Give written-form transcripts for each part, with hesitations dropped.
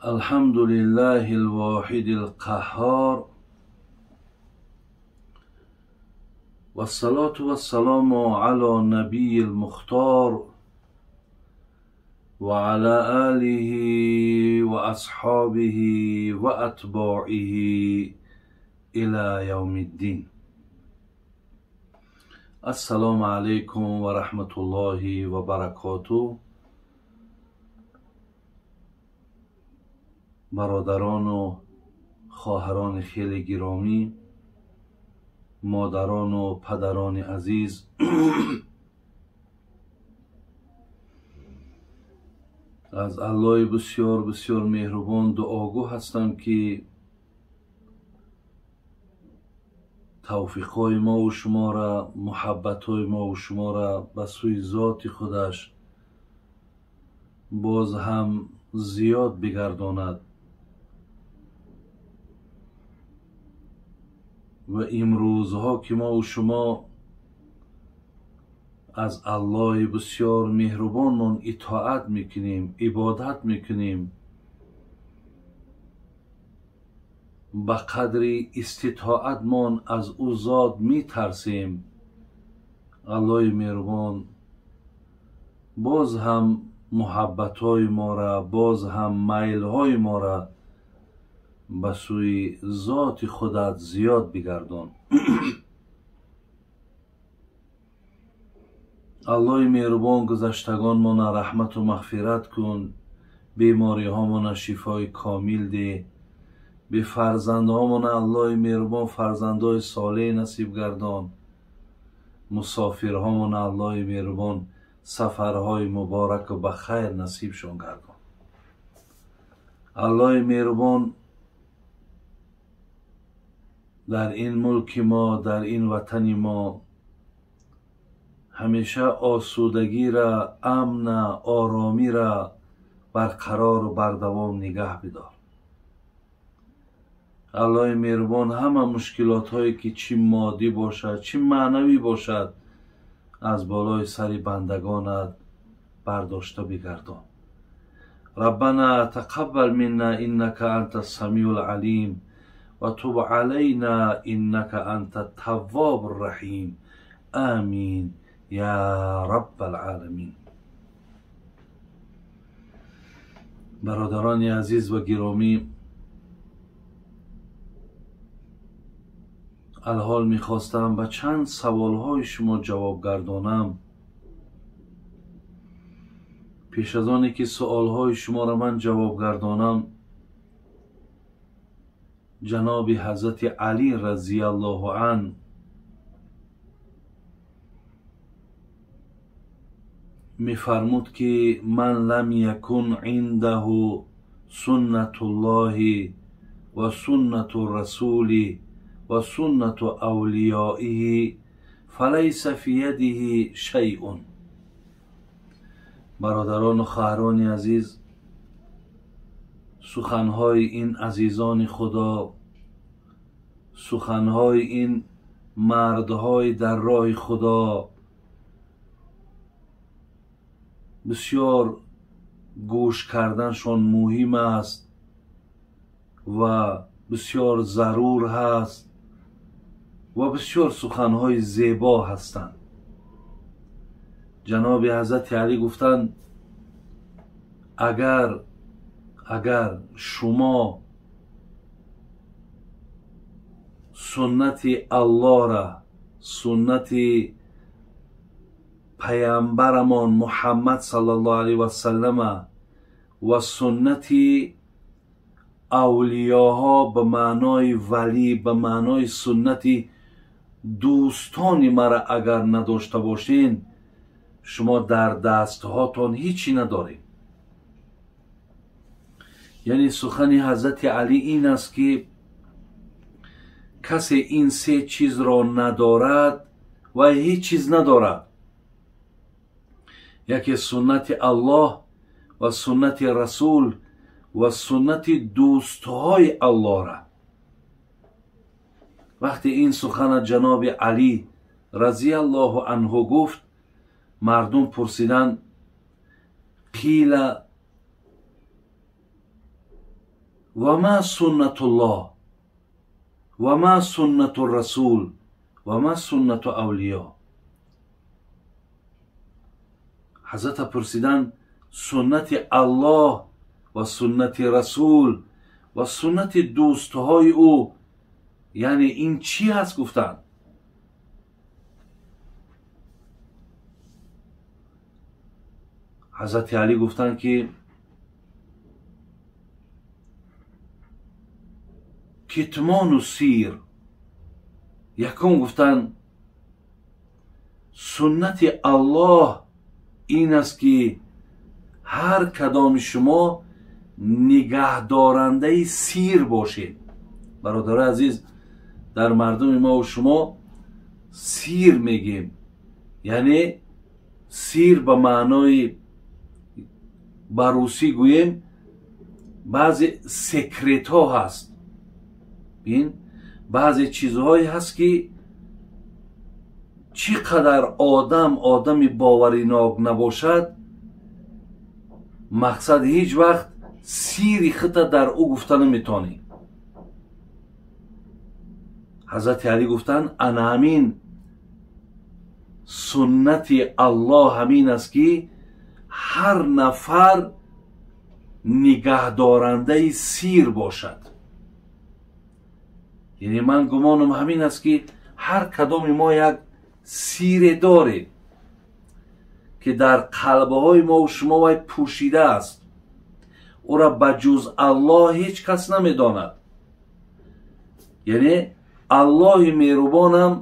الحمد لله الواحد القهار والصلاة والسلام على نبي المختار وعلى آله وأصحابه وأتباعه إلى يوم الدين. السلام عليكم ورحمة الله وبركاته. برادران و خواهران خیلی گرامی، مادران و پدران عزیز، از الله بسیار بسیار مهربان دعاگو هستم که توفیقهای ما و شما را، محبتهای ما و شما را به سوی ذات خودش باز هم زیاد بگرداند و امروزها که ما و شما از الله بسیار مهربانمان اطاعت میکنیم، عبادت میکنیم، به قدر استطاعتمان از او ذات میترسیم، الله مهربان باز هم محبتهای ما را، باز هم میلهای ما را به سوی ذات خودت زیاد بگردان. الله مهربان گذشتگان ما رحمت و مغفرت کن، بیماری ها ما شفای کامل ده، به فرزندها ما الله مهربان فرزندهای صالح نصیب گردان، مسافرها ما الله مهربان سفرهای مبارک و بخیر نصیبشان گردان. الله مهربان در این ملک ما، در این وطن ما همیشه آسودگی را، امن، آرامی را برقرار و بردوام نگه بدار. الله مهربان همه مشکلات هایی که چی مادی باشد چی معنوی باشد از بالای سر بندگانت برداشته بگردان. ربنا تقبل منا انك انت السمیع العلیم و تب علینا انك انت التواب الرحیم. آمین یا رب العالمین. برادران عزیز و گرامی، الحال میخواستم به چند سوالهای شما جواب گردانم. پیش از آنی که سوالهای شما را من جواب گردانم، جناب حضرت علی رضی الله عنه میفرمود که من لم یکن عنده سنت الله و سنت رسول و سنت اولیائه فلیس فی یده شیء. برادران و خواهران عزیز، سخنهای این عزیزان خدا، سخنهای این مردهای در راه خدا بسیار گوش کردنشان مهم است و بسیار ضرور هست و بسیار سخنهای زیبا هستند. جناب حضرت علی گفتند اگر شما سنت الله را، سنت پیامبرمان محمد صلی الله علیه و سلم و سنت اولیاها به معنای ولی، به معنای سنت دوستان مرا اگر نداشته باشین، شما در دستهاتان هیچی ندارین. یعنی سخن حضرت علی این است که کسی این سه چیز را ندارد و هیچ چیز ندارد. یکی سنت الله و سنت رسول و سنت دوستهای الله را. وقتی این سخن جناب علی رضی الله عنه گفت، مردم پرسیدند قیل Ва ма суннатуллоҳ ва ма суннату расул ва ма суннату авлиё. Ҳазрата пурсиданд: суннати Аллоҳ ва суннати расул ва суннати дӯстҳои ӯ яъне ин чӣ аст? Гуфтанд. Ҳазрати Алӣ гуфтанд ки китмону сир. Якум гуфтанд: суннати Аллоҳ ин аст ки ҳар кадоми шумо нигаҳдорандаи сир бошед. Бародарои азиз, дар мардуми мову шумо сир мегем, яъне сир ба маънои ба русӣ гӯем баъзе секретҳо ҳаст, ин баъзе чизҳое ҳаст ки чӣ қадар одам одами боваринок набошад, мақсад ҳеҷ вақт сири худта дар ӯ гуфта наметонӣ. Ҳазрати Алӣ гуфтанд: ана ҳамин суннати Аллоҳ ҳамин аст ки ҳар нафар нигаҳдорандаи сир бошад. Яъне ман гумонам ҳамин аст ки ҳар кадоми мо як сире дорем ки дар қалбҳои мову шумо вай пӯшида аст, ӯра ба ҷуз Аллоҳ ҳеҷ кас намедонад. Яъне Аллоҳи меҳрубонам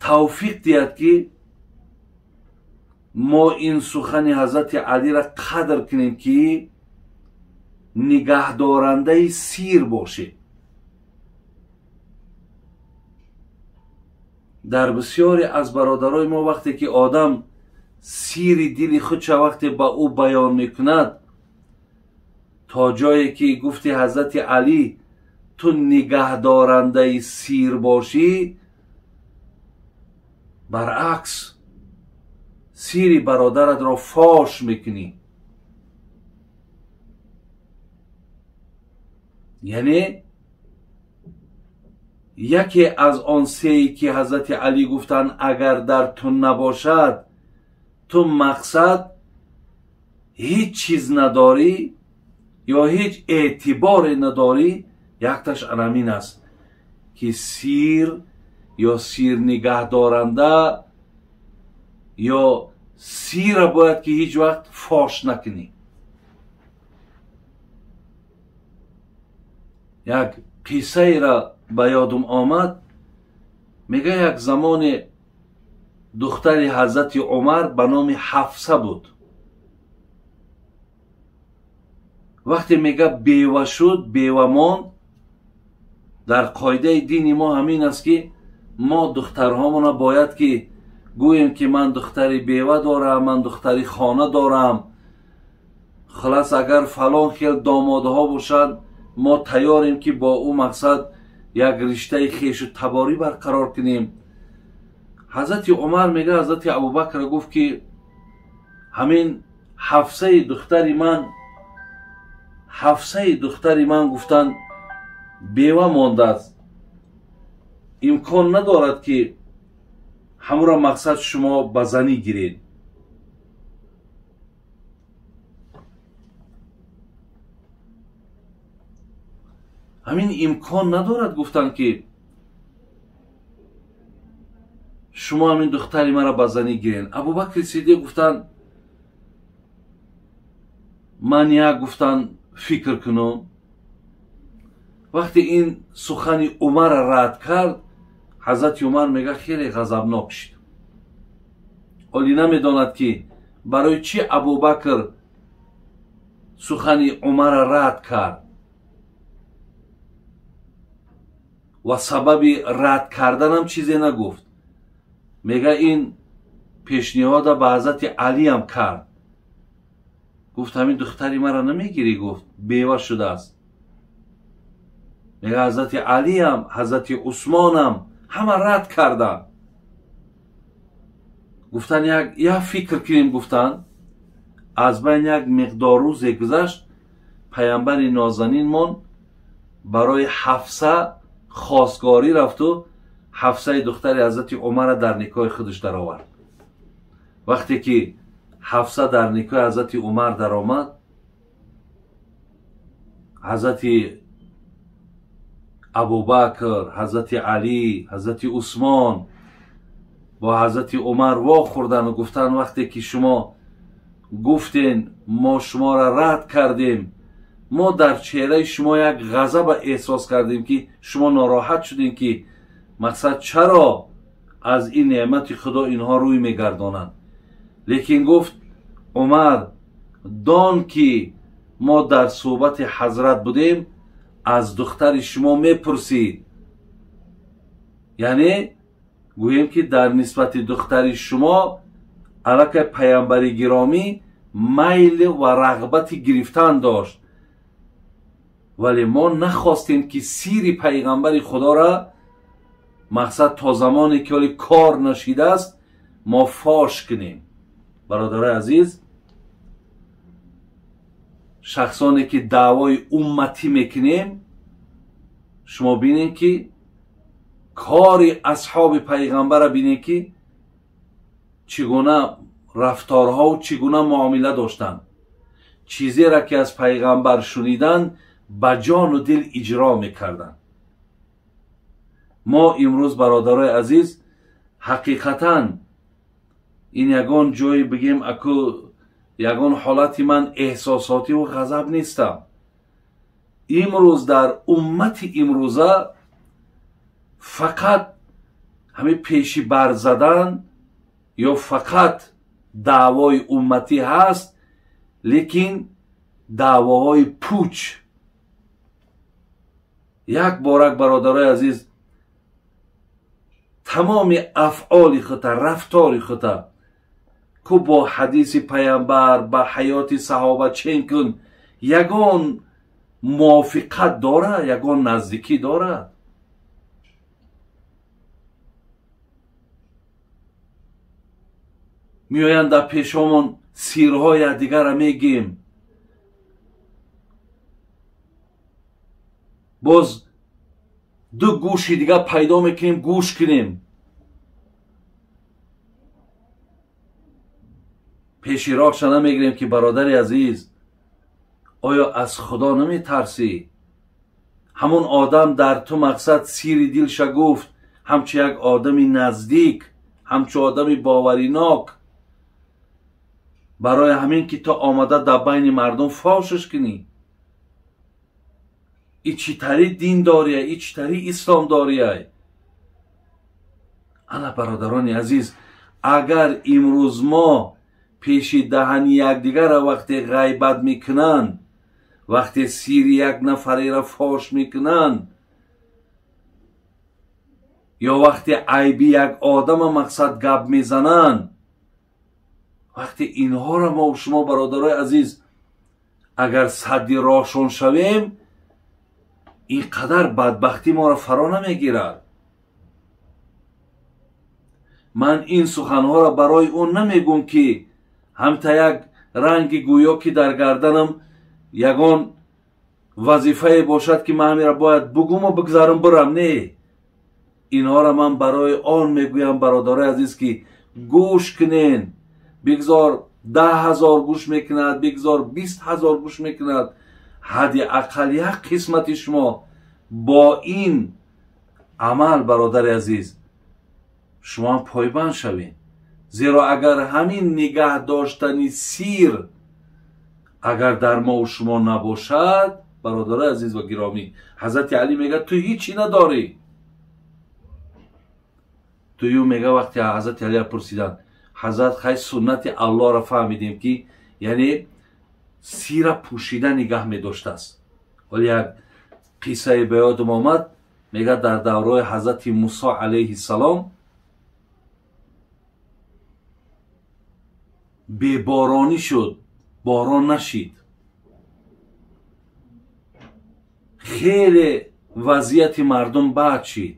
тавфиқ диҳад ки мо ин сухани ҳазрати Алиро қадр кунем ки нигаҳдорандаи сир бошем. Дар бисёре аз бародарои мо вақте ки одам сири дили худша вақте ба ӯ баён мекунад, то ҷое ки гуфти ҳазрати Алӣ ту нигаҳдорандаи сир бошӣ, баръакс сири бародаратро фош мекунӣ. Яъне яке аз он сее ки ҳазрати Алӣ гуфтанд агар дар ту набошад, ту мақсад ҳеҷ чиз надорӣ ё ҳеҷ эътиборе надорӣ, якташ анамин аст ки сир ё сир нигаҳдоранда ё сира бояд ки ҳеҷ вақт фош накунӣ. Як қиссаеро ба ёдум омад. Мега як замоне духтари ҳазрати Умар ба номи Ҳафса буд. Вақте мега бева шуд, бева монд, дар қоидаи дини мо ҳамин аст ки мо духтарҳомона бояд ки гӯем ки ман духтари бева дорам, ман духтари хона дорам, хулас агар фалон хел домодҳо бошанд, мо тайёрем ки бо ӯ мақсад як риштаи хешу таборӣ барқарор кунем. Ҳазрати Умар мега ҳазрати Абубакр гуфт ки ҳамин Ҳафсаи духтари ман, Ҳафсаи духтари ман гуфтанд бева мондааст, имкон надорад ки ҳамуро мақсад шумо ба занӣ гиред. Ҳамин имкон надорад гуфтанд ки шумо ҳамин духтари маро ба занӣ гиред. Абубакри Сиддиқ гуфтанд ман як гуфтанд фикр кунам. Вақте ин сухани Умарро рад кард, ҳазрати Умар мега хеле ғазабнок шуд. Оли намедонад ки барои чӣ Абубакр сухани Умарро рад кард ва сабаби рад карданам чизе нагуфт. Мега ин пешниҳода ба ҳазрати Алиам кард. Гуфт ҳамин духтари маро намегирӣ? Гуфт бева шудааст. Мега ҳазрати Алиам, ҳазрати Усмонам ҳама рад карданд. Гуфтан як фикр кунем, гуфтанд Аз байн як миқдор рӯзе гузашт, паямбари нозанинмон барои Ҳафса хостгорӣ рафту Ҳафсаи духтари ҳазрати Умарро дар никоҳи худаш даровард. Вақте ки Ҳафса дар никоҳи ҳазрати Умар даромад, ҳазрати Абубакр, ҳазрати Алӣ, ҳазрати Усмон бо ҳазрати Умар вохӯрдану гуфтанд: вақте ки шумо гуфтен мо шуморо рад кардем, мо дар чеҳраи шумо як ғазаба эҳсос кардем, ки шумо нороҳат шудем, ки мақсад чаро аз ин неъмати Худо инҳо рӯй мегардонанд. Лекин гуфт Умар: дон ки мо дар суҳбати ҳазрат будем, аз духтари шумо мепурсид. Яъне гӯем ки дар нисбати духтари шумо аллакай паямбари гиромӣ майл ва рағбати гирифтан дошт, вале мо нахостем ки сири пайғамбари Худоро мақсад то замоне ки ҳоли кор нашидааст мо фош кунем. Бародарои азиз, шахсоне ки даъвои умматӣ мекунем, шумо бинед ки кори асҳоби пайғамбарро бинед ки чӣ гуна рафторҳову чӣ гуна муомила доштанд. Чизеро ки аз пайғамбар шуниданд ба ҷону дил иҷро мекарданд. Мо имрӯз, бародарои азиз, ҳақиқатан ин ягон ҷое бигем, аку ягон ҳолати ман эҳсосотиву ғазаб нестам. Имрӯз дар уммати имрӯза фақат ҳамин пеши бар задан ё фақат даъвои умматӣ ҳаст, лекин даъвоҳои пуч. Як борак, бародарои азиз, тамоми афъоли хута, рафтори хута ку бо ҳадиси паямбар, ба ҳаёти саҳоба чен кун, ягон мувофиқат дора, ягон наздикӣ дорад? Меоянд дар пешомон сирҳои якдигарро мегӯем, боз ду гӯши дигар пайдо мекунем, гӯш кунем. Пеши роҳша намегирем ки бародари азиз, оё аз Худо наметарсӣ? Ҳамон одам дар ту мақсад сири дилша гуфт, ҳамчу як одами наздик, ҳамчу одами боваринок, барои ҳамин ки то омада дар байни мардум фошиш кунӣ. И чӣ тари дин дория, и чӣ тари ислом дория? Ана бародарони азиз, агар имрӯз мо пеши даҳани якдигарро вақте ғайбат мекунанд, вақте сири як нафареро фош мекунанд, ё вақте айби як одама мақсад гап мезананд, вақте инҳоро мо шумо, бародарои азиз, агар садди роҳшон шавем, ин қадар бадбахтӣ моро фаро намегирад. Ман ин суханҳоро барои он намегӯм ки ҳамта як ранги гӯё ки дар гарданам ягон вазифае бошад ки ман ҳамеро бояд бугуму бигзарам бирам. Не, инҳоро ман барои он мегӯям, бародарои азиз, ки гӯш кунен. Бигзор 10 000 гӯш мекунад, бигзор 20 000 гӯш мекунад, ҳадди ақал як қисмати шумо бо ин амал, бародари азиз, шумо ҳам пойбанд шавед. Зеро агар ҳамин нигаҳ доштани сир агар дар мову шумо набошад, бародарои азиз ва гиромӣ, ҳазрати Алӣ мегӯяд ту ҳичи надорӣ. Дуюм мега вақте ҳазрати Алиро пурсиданд, ҳазрат хай суннати Аллоҳро фаҳмидем ки яъне сира пӯшида нигаҳ медоштааст. Вале як қиссае ба ёдам омад, мегӯяд дар давраи ҳазрати Мусо алайҳиссалом беборонӣ шуд, борон нашид. Хеле вазъияти мардум бад шид,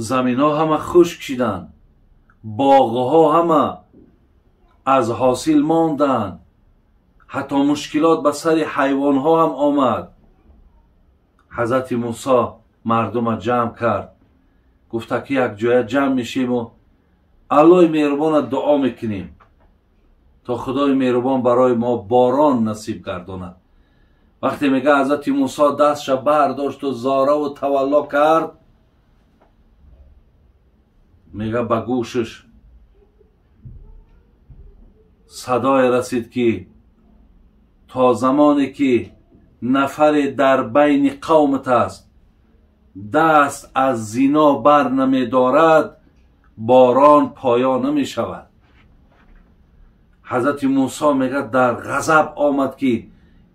заминҳо ҳама хушк шиданд, боғҳо ҳама аз ҳосил монданд, ҳатто мушкилот ба сари ҳайвонҳо ҳам омад. Ҳазрати Мусо мардума ҷамъ кард, гуфта ки як ҷоя ҷамъ мешему Аллоҳи меҳрубона дуо мекунем то Худои меҳрубон барои мо борон насиб гардонад. Вақте мега ҳазрати Мусо дастша бардошту зораву тавалло кард, мега ба гӯшаш садое расид ки то замоне ки нафаре дар байни қавмат аст даст аз зино бар намедорад, борон поё намешавад. Ҳазрати Мусо мега дар ғазаб омад ки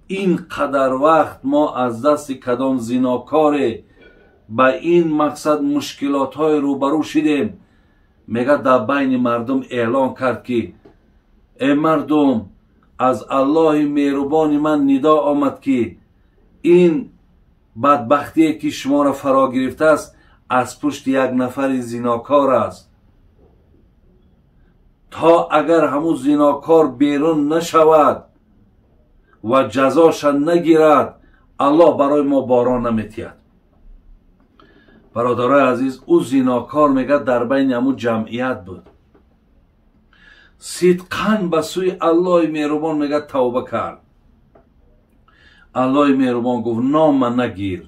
ин қадар вақт мо аз дасти кадом зинокоре ба ин мақсад мушкилотҳое рӯбарӯ шидем. Мега дар байни мардум эълон кард ки э мардум, аз Аллоҳи меҳрубони ман нидо омад ки ин бадбахтие ки шуморо фаро гирифтааст аз пушти як нафари зинокор аст. То агар ҳамун зинокор берун нашавад ва ҷазоша нагирад, Аллоҳ барои мо борон наметиҳад. Бародарои азиз, ӯ зинокор мега дар байни ҳамун ҷамъият буд. Сидқан ба сӯи Аллоҳи меҳрубон мега тавба кард. Аллоҳи меҳрубон гуфт нома нагир.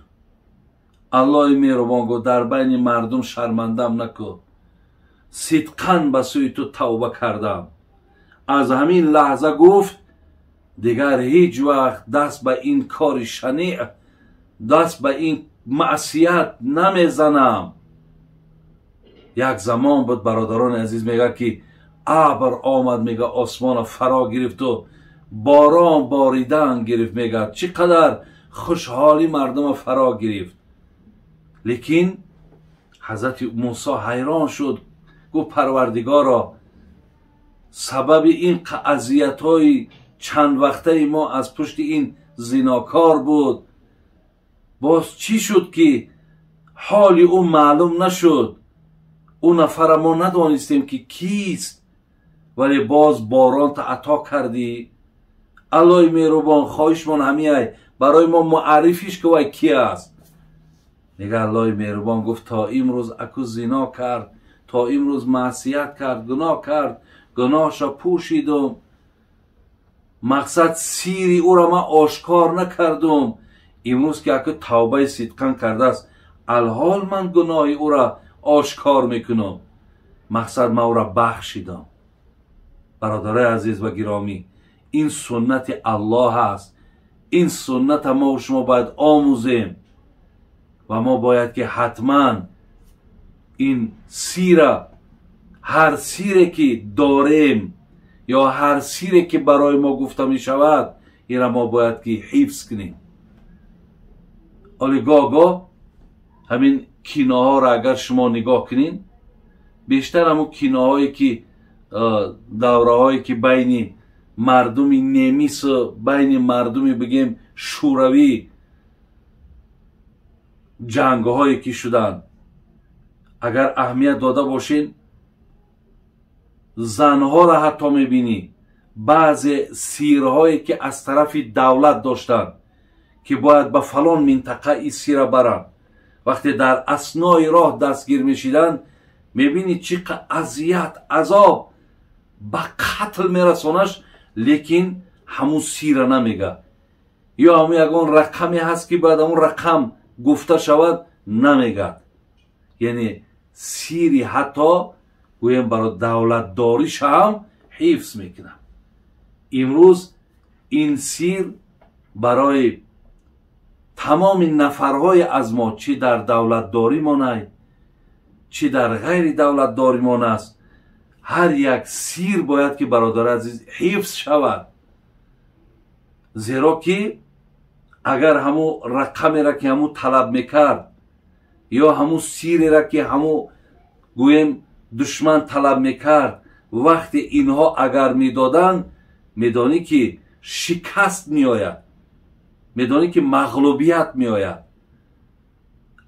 Аллоҳи меҳрубон гуфт дар байни мардум шармандам накун. Сидқан ба сӯи ту тавба кардам. Аз ҳамин лаҳза гуфт дигар ҳеҷ вақт даст ба ин кори шаниъ, даст ба ин маъсият намезанам. Як замон буд бародарони азиз, мега ки абр омад, мега осмона фаро гирифту борон боридан гирифт. Мега чӣ қадар хушҳолӣ мардума фаро гирифт. Лекин ҳазрати Мусо ҳайрон шуд, гуфт Парвардигоро, сабаби ин азиятҳои чанд вақтаи мо аз пушти ин зинокор буд. Боз чӣ шуд ки ҳоли ӯ маълум нашуд? Ӯ нафара мо надонистем ки кист, вале боз боронта ато кардӣ. Аллоҳи меҳрубон, хоҳишмон ҳамиай барои мо муаррифиш ки вай ки аст. Мега Аллоҳи меҳрубон гуфт то имрӯз аку зино кард, то имрӯз маъсият кард, гуноҳ кард, гуноҳша пӯшидум, мақсад сири ӯро ман ошкор накардум. Имрӯз ки аку тавбаи сидқан кардааст, алҳол ман гуноҳи ӯро ошкор мекунам, мақсад ман ӯро бахшидам. Бародарои азиз ва гиромӣ, ин суннати Аллоҳ аст. Ин сунната мо шумо бояд омӯзем ва мо бояд ки ҳатман ин сира, ҳар сире ки дорем ё ҳар сире ки барои мо гуфта мешавад, инро мо бояд ки ҳифз кунем. Оли гоҳ-гоҳ ҳамин киноҳоро агар шумо нигоҳ кунед, бештар ҳамун киноҳое ки давраҳое ки байни мардуми немису байни мардуми бигем шӯравӣ ҷангҳое ки шуданд, агар аҳамият дода бошед, занҳоро ҳатто мебинӣ баъзе сирҳое ки аз тарафи давлат доштанд ки бояд ба фалон минтақа ин сира баранд, вақте дар аснои роҳ дастгир мешиданд, мебинӣ чӣ қадр азият, азоб ба қатл мерасонаш, лекин ҳамун сира намега. Ё ҳамун ягон рақаме ҳаст ки бояд ҳамун рақам гуфта шавад, намегад. Яъне сири ҳатто гӯем барои давлатдориш ҳам ҳифз мекунад. Имрӯз ин сир барои тамоми нафарҳои аз мо, чӣ дар давлатдоримонай, чӣ дар ғайри давлатдоримон аст, ҳар як сир бояд ки бародари азиз ҳифз шавад. Зеро ки агар ҳамун рақамеро ки ҳамун талаб мекард ё ҳамун сиреро ки ҳамун гӯем душман талаб мекард, вақте инҳо агар медоданд, медонӣ ки шикаст меояд, медонӣ ки мағлубият меояд.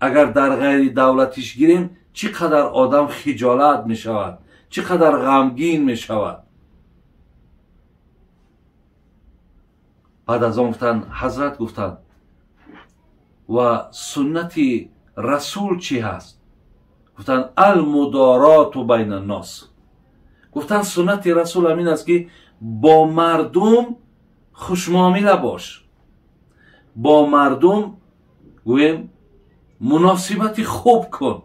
Агар дар ғайри давлатиш гирем, чӣ қадар одам хиҷолат мешавад, чӣ қадар ғамгин мешавад. Баъд аз он гуфтанд, ҳазрат гуфтанд, ва суннати расул чӣ ҳаст? Гуфтанд алмудороту байна ннос. Гуфтанд суннати расул ҳамин аст ки бо мардум хушмуомила бош, бо мардум гӯем муносибати хуб кун,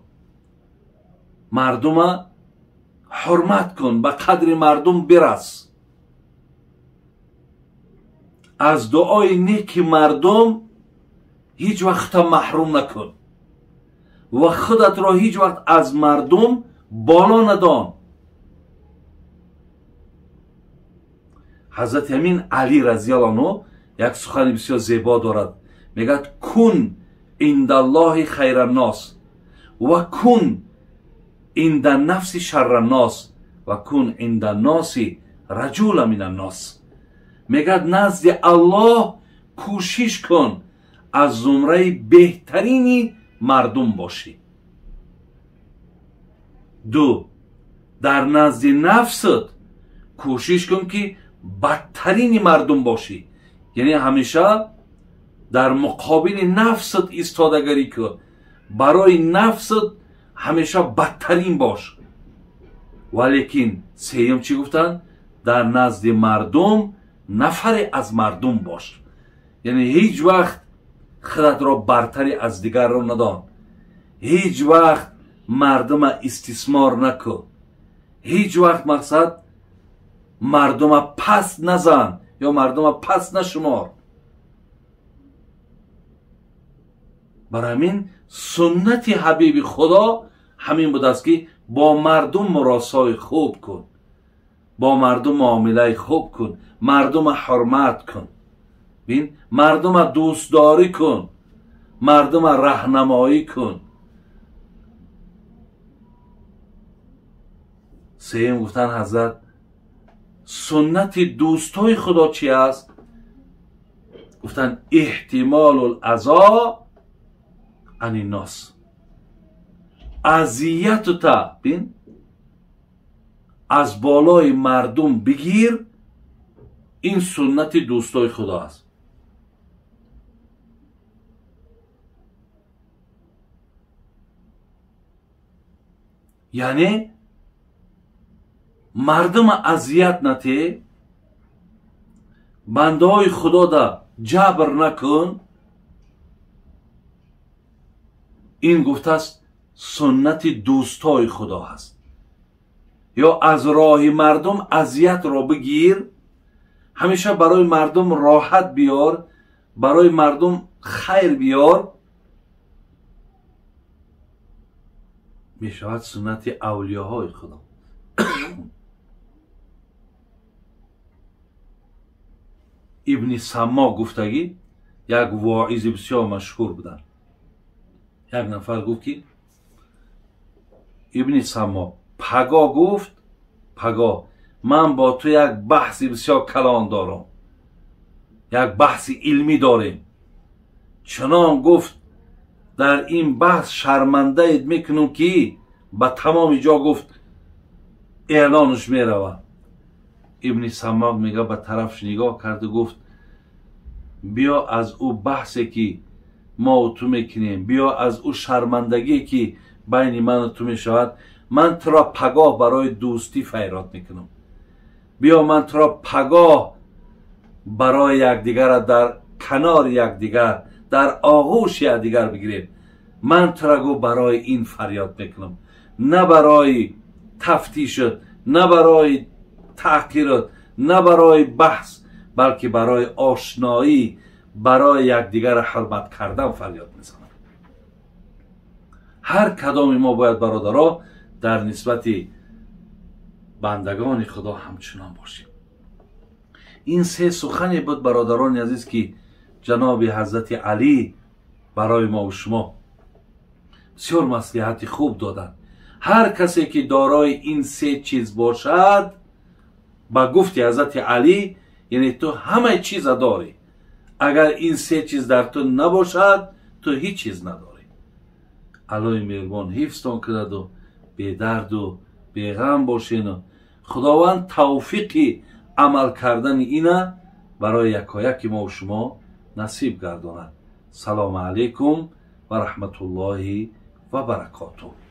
мардума ҳурмат кун, ба қадри мардум бирас, аз дуои неки мардум ҳеҷ вақта маҳрум накун ва худатро ҳеҷ вақт аз мардум боло надон. Ҳазрати ҳамин Али разияллоҳу анҳу як сухани бисёр зебо дорад. Мегӯяд кун индаллоҳи хайраннос ва кун инда нафси шарраннос ва кун инда носи раҷула минаннос. Мегӯяд назди Аллоҳ кӯшиш кун аз зумраи беҳтарини мардум бошӣ. Ду, дар назди нафсат кӯшиш кун ки бадтарини мардум бошӣ, яъне ҳамеша дар муқобили нафсат истодагарӣ кун, барои нафсат ҳамеша бадтарин бош. Валекин сеюм чӣ гуфтанд? Дар назди мардум нафаре аз мардум бош, яъне ҳеҷ вақт худатро бартари аз дигарро надон, ҳеҷ вақт мардума истисмор накун, ҳеҷ вақт мақсад мардума паст назан ё мардума паст нашумор. Барои ҳамин суннати ҳабиби Худо ҳамин будааст ки бо мардум муросои хуб кун, бо мардум муомилаи хуб кун, мардума ҳурмат кун, бин, мардума дӯстдорӣ кун, мардума раҳнамоӣ кун. Сеюм гуфтанд ҳазрат суннати дӯстҳои Худо чӣ аст? Гуфтанд эҳтимолу лазо ани нос. Азиятута бин аз болои мардум бигир, ин суннати дӯстои Худо аст. Яъне мардума азият натӣ, бандаҳои Худода ҷабр накун. Ин гуфтааст суннати дӯстои Худо ҳаст. Ё аз роҳи мардум азиятро бигир, ҳамеша барои мардум роҳат биёр, барои мардум хайр биёр, мешавад суннати авлиёҳои Худо. Ибни Саммо гуфтагӣ як воизи бисёр машҳур буданд. Як нафар гуфт ки Ибни Саммо паго гуфт, паго ман бо ту як баҳси бисёр калон дорам, як баҳси илмӣ дорем. Чунон гуфт дар ин баҳс шармандаед мекунам ки ба тамоми ҷо гуфт эълонаш меравад. Ибни Саммок мега ба тарафш нигоҳ карду гуфт биё аз ӯ баҳсе ки мо ӯ ту мекунем, биё аз ӯ шармандагие ки байни ману ту мешавад, ман туро пагоҳ барои дӯстӣ файрод мекунам, биё ман туро пагоҳ барои якдигарро дар канори якдигар, дар оғӯши якдигар бигирем. Ман туро гу барои ин фарёд мекунам, на барои тафтишат, на барои таҳқират, на барои баҳс, балки барои ошноӣ, барои якдигарро ҳурмат кардан фарёд мезанам. Ҳар кадоми мо бояд бародаро дар нисбати бандагони Худо ҳамчунон бошем. Ин се сухане буд бародарони азиз ки ҷаноби ҳазрати Алӣ барои мо ва шумо бисёр маслиҳати хуб доданд. Ҳар касе ки дорои ин се чиз бошад, ба гуфти ҳазрати Алӣ, яъне ту ҳамаи чиза дорӣ, агар ин се чиз дар ту набошад, ту ҳеҷ чиз надорӣ. Аллоҳи меҳрубон ҳифзтон кунаду бедарду беғам бошену Худованд тавфиқи амал кардани ина Барои якояки мо шумо насиб гардонад. Салому алайкум ва раҳматуллоҳи ва баракотуҳ.